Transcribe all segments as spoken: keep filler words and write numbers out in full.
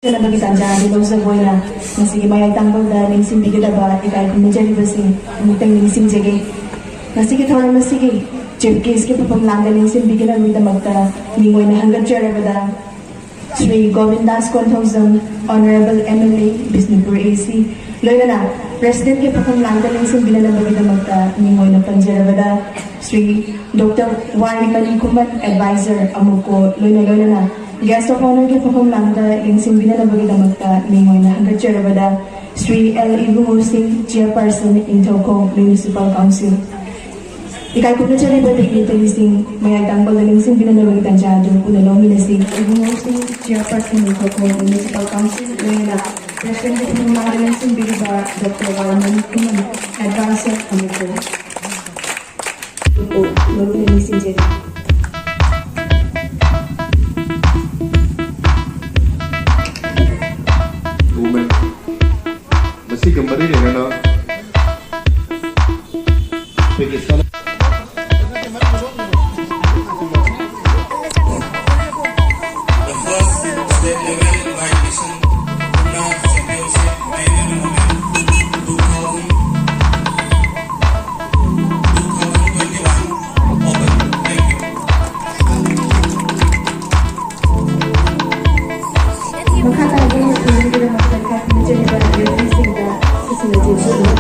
ꯆꯠꯅꯕꯒꯤ ꯇꯥꯟꯖꯥ ꯑꯗꯨ ꯂꯧꯖꯕ ꯑꯣꯏꯅ ꯉꯁꯤꯒꯤ ꯃꯌꯥꯏ ꯇꯥꯡꯕꯜꯗ ꯂꯦꯡꯁꯤꯟꯕꯤꯒꯗꯕ ꯏꯀꯥꯏ ꯈꯨꯝꯅꯖꯔꯤꯕꯁꯤꯡ ꯑꯃꯨꯛꯇꯪ ꯅꯤꯡꯁꯤꯡꯖꯒꯦ꯫ ꯉꯁꯤꯒꯤ ꯊꯧꯔꯝ ꯑꯁꯤꯒꯤ ꯆꯤꯐ ꯒꯦꯁꯀꯤ ꯐꯝꯐꯝ ꯂꯥꯡꯗ ꯂꯦꯡꯁꯤꯟꯕꯤꯒꯗꯕꯒꯤꯗꯃꯛꯇ ꯃꯤꯡ ꯑꯣꯏꯅ ꯍꯪꯒꯠꯆꯔꯕꯗ Shri Govindas Konthoujam, honourable M L A, Bishnupur A C, ꯂꯣꯏꯅꯅ ꯄ꯭ꯔꯦꯁꯤꯗꯦꯟꯠꯀꯤ ꯐꯝꯐꯝ ꯂꯥꯡꯗ ꯂꯦꯡꯁꯤꯟꯕꯤꯅꯅꯕꯒꯤꯗꯃꯛꯇ ꯃꯤꯡ ꯑꯣꯏꯅ ꯄꯟꯖꯔꯕꯗ Shri doctor Y Manikuman, adviser ꯑꯃꯨꯀꯣ, ꯂꯣꯏꯅ ꯂꯣꯏꯅꯅ ꯒꯦꯁ ꯑꯣꯐ ꯑꯣꯅꯔꯒꯤ ꯐꯝꯐꯝ ꯂꯥꯡꯗ ꯂꯦꯡꯁꯤꯟꯕꯤꯅꯅꯕꯒꯤꯗꯃꯛꯇ ꯃꯤꯡ ꯑꯣꯏꯅ ꯍꯪꯒꯠꯆꯔꯕꯗ ꯁ꯭ꯔꯤ ꯑꯦꯜ ꯏꯕꯨꯡꯉꯣ ꯁꯤꯡ, ꯆꯤꯌꯔꯄꯔꯁꯟ, ꯏꯪꯊꯧꯈꯣꯡ ꯃ꯭ꯌꯨꯅꯤꯁꯤꯄꯥꯜ ꯀꯥꯎꯟꯁꯤꯜ꯫ ꯏꯀꯥꯏ ꯈꯨꯝꯅꯖꯔꯤꯕ ꯗꯤꯒꯅꯤꯇꯔꯤꯁꯤꯡ, ꯃꯌꯥꯏ ꯇꯥꯡꯕꯜꯗ ꯂꯦꯡꯁꯤꯟꯕꯤꯅꯅꯕꯒꯤ ꯇꯥꯟꯖꯥ ꯑꯗꯨ ꯄꯨꯟꯅ ꯂꯧꯃꯤꯟꯅꯁꯤ꯫ ꯏꯕꯨꯡꯉꯣꯁꯤꯡ, ꯆꯤꯌꯔꯄꯔꯁꯟ ꯏꯪꯊꯧꯈꯣꯡ ꯃ꯭ꯌꯨꯅꯤꯁꯤꯄꯥꯜ ꯀꯥꯎꯟꯁꯤꯜ, ꯂꯣꯏꯅꯅ ꯄ꯭ꯔꯦꯁꯤꯗꯦꯟꯠꯀꯤ ꯐꯝꯐꯝ ꯂꯥꯡꯗ ꯂꯦꯡꯁꯤꯟꯕꯤꯔꯤꯕ ꯗꯣꯛꯇꯔ ꯋꯥꯏ ꯃꯅꯤꯀꯨꯃꯟ, ꯑꯦꯗꯚꯥꯏꯖꯔ ꯑꯃꯨꯀꯣ꯫ ꯃꯁꯤꯒ ꯃꯔꯤ ꯂꯩꯅꯅ ꯑꯩꯈꯣꯏꯒꯤ ꯁꯣꯂꯣ ꯃꯈꯥ ꯇꯥꯕ ꯃꯇꯝꯒꯤꯗꯃꯛꯇ ꯈꯥꯛꯄꯤꯖꯔꯤꯕ ꯌꯨꯝꯕꯤꯁꯤꯡꯗ ꯁꯤꯁꯤꯡꯅ ꯆꯦꯟꯁꯤꯜꯂꯤ꯫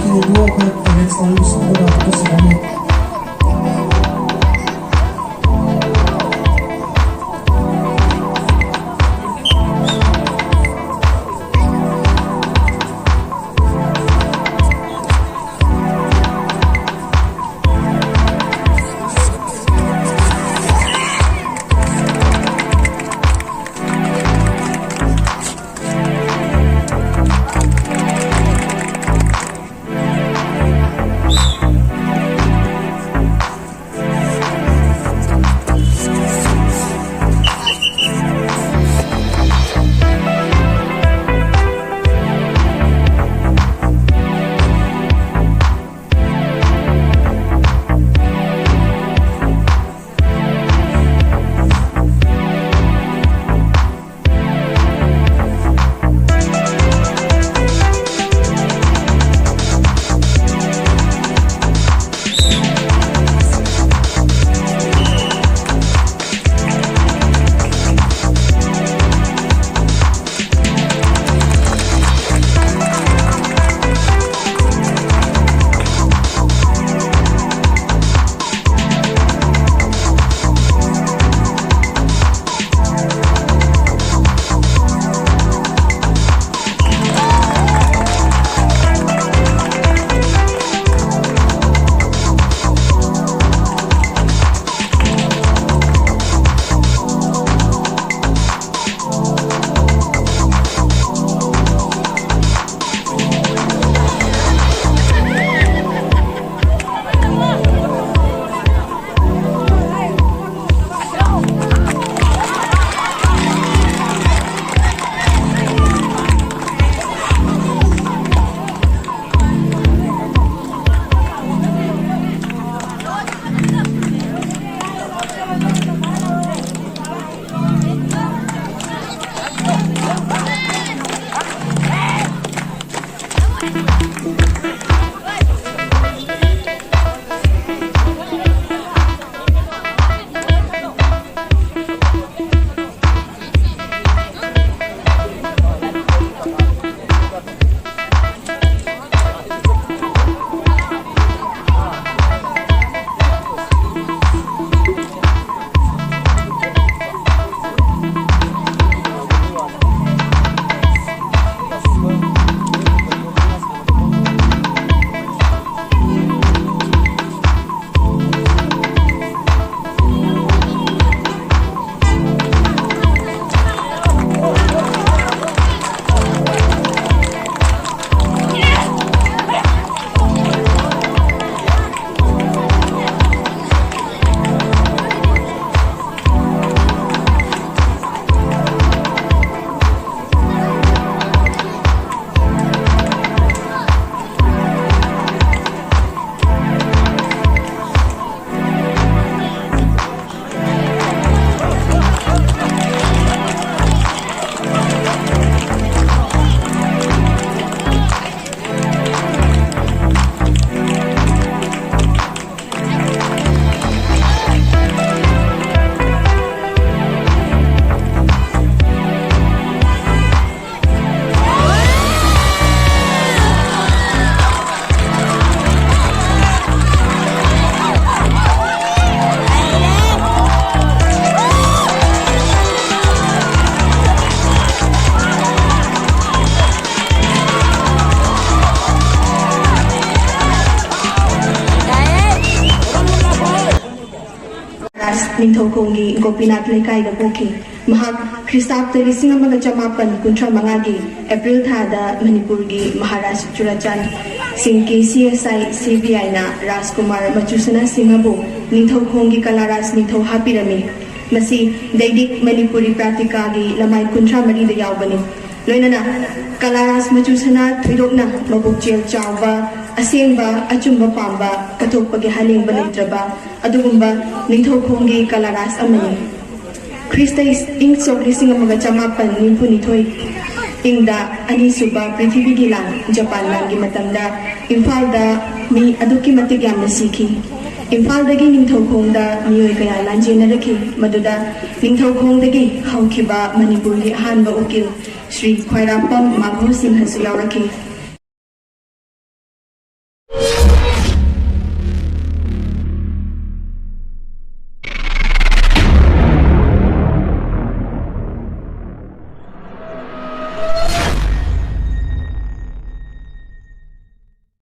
ꯅꯤꯡꯊꯧꯈꯣꯡꯒꯤ ꯒꯣꯄꯤꯅꯥꯊ ꯂꯩꯀꯥꯏꯗ ꯄꯣꯛꯈꯤ꯫ ꯃꯍꯥꯛ ꯈ꯭ꯔꯤꯁꯇꯥꯕꯗ ꯂꯤꯁꯤꯡ ꯑꯃꯒ ꯆꯃꯥꯄꯟ ꯀꯨꯟꯊ꯭ꯔꯥ ꯃꯉꯥꯒꯤ ꯑꯦꯄ꯭ꯔꯤꯜ ꯊꯥꯗ ꯃꯅꯤꯄꯨꯔꯒꯤ ꯃꯍꯥꯔꯥꯖ ꯆꯨꯔꯥꯆꯥꯟ ꯁꯤꯡ K C S I C B ꯑꯥꯏꯅ ꯔꯥꯖꯀꯨꯃꯥꯔ ꯃꯆꯨꯁꯅꯥ ꯁꯤꯡꯍꯕꯨ ꯅꯤꯡꯊꯧꯈꯣꯡꯒꯤ ꯀꯂꯥꯔꯥꯖ ꯅꯤꯡꯊꯧ ꯍꯥꯞꯄꯤꯔꯝꯃꯤ꯫ ꯃꯁꯤ ꯗꯩꯗꯤꯛ ꯃꯅꯤꯄꯨꯔꯤ ꯄ꯭ꯔꯥꯇꯤꯀꯥꯒꯤ ꯂꯃꯥꯏ ꯀꯨꯟꯊ꯭ꯔꯥ ꯃꯔꯤꯗ ꯌꯥꯎꯕꯅꯤ꯫ ꯂꯣꯏꯅꯅ ꯀꯂꯥꯔꯥꯖ ꯃꯆꯨꯁꯅꯥ ꯊꯣꯏꯗꯣꯛꯅ ꯃꯕꯨꯛꯆꯦꯜ ꯆꯥꯎꯕ, ꯑꯁꯦꯡꯕ, ꯑꯆꯨꯝꯕ ꯄꯥꯝꯕ, ꯀꯠꯊꯣꯛꯄꯒꯤ ꯍꯥꯂꯦꯡꯕ ꯂꯩꯇ꯭ꯔꯕ ꯑꯗꯨꯒꯨꯝꯕ ꯅꯤꯡꯊꯧꯈꯣꯡꯒꯤ ꯀꯂꯥꯔꯥꯖ ꯑꯃꯅꯤ꯫ ꯈ꯭ꯔꯤꯁꯇ ꯏꯪ ꯁꯣꯛ ꯂꯤꯁꯤꯡ ꯑꯃꯒ ꯆꯃꯥꯄꯟ ꯅꯤꯐꯨꯅꯤꯊꯣꯏ ꯏꯪꯗ ꯑꯅꯤꯁꯨꯕ ꯄ꯭ꯔꯤꯊꯤꯕꯤꯒꯤ ꯂꯥꯟ, ꯖꯄꯥꯟ ꯂꯥꯟꯒꯤ ꯃꯇꯝꯗ ꯏꯝꯐꯥꯜꯗ ꯃꯤ ꯑꯗꯨꯛꯀꯤ ꯃꯇꯤꯛ ꯌꯥꯝꯅ ꯁꯤꯈꯤ꯫ ꯏꯝꯐꯥꯜꯗꯒꯤ ꯅꯤꯡꯊꯧꯈꯣꯡꯗ ꯃꯤꯑꯣꯏ ꯀꯌꯥ ꯂꯥꯟꯖꯦꯟꯅꯔꯛꯈꯤ꯫ ꯃꯗꯨꯗ ꯅꯤꯡꯊꯧꯈꯣꯡꯗꯒꯤ ꯍꯧꯈꯤꯕ ꯃꯅꯤꯄꯨꯔꯒꯤ ꯑꯍꯥꯟꯕ ꯎꯀꯤꯜ ꯁ꯭ꯔꯤ ꯈ꯭ꯋꯥꯏꯔꯥꯛꯄꯝ ꯃꯥꯙꯣ ꯁꯤꯡꯍꯁꯨ ꯌꯥꯎꯔꯛꯈꯤ꯫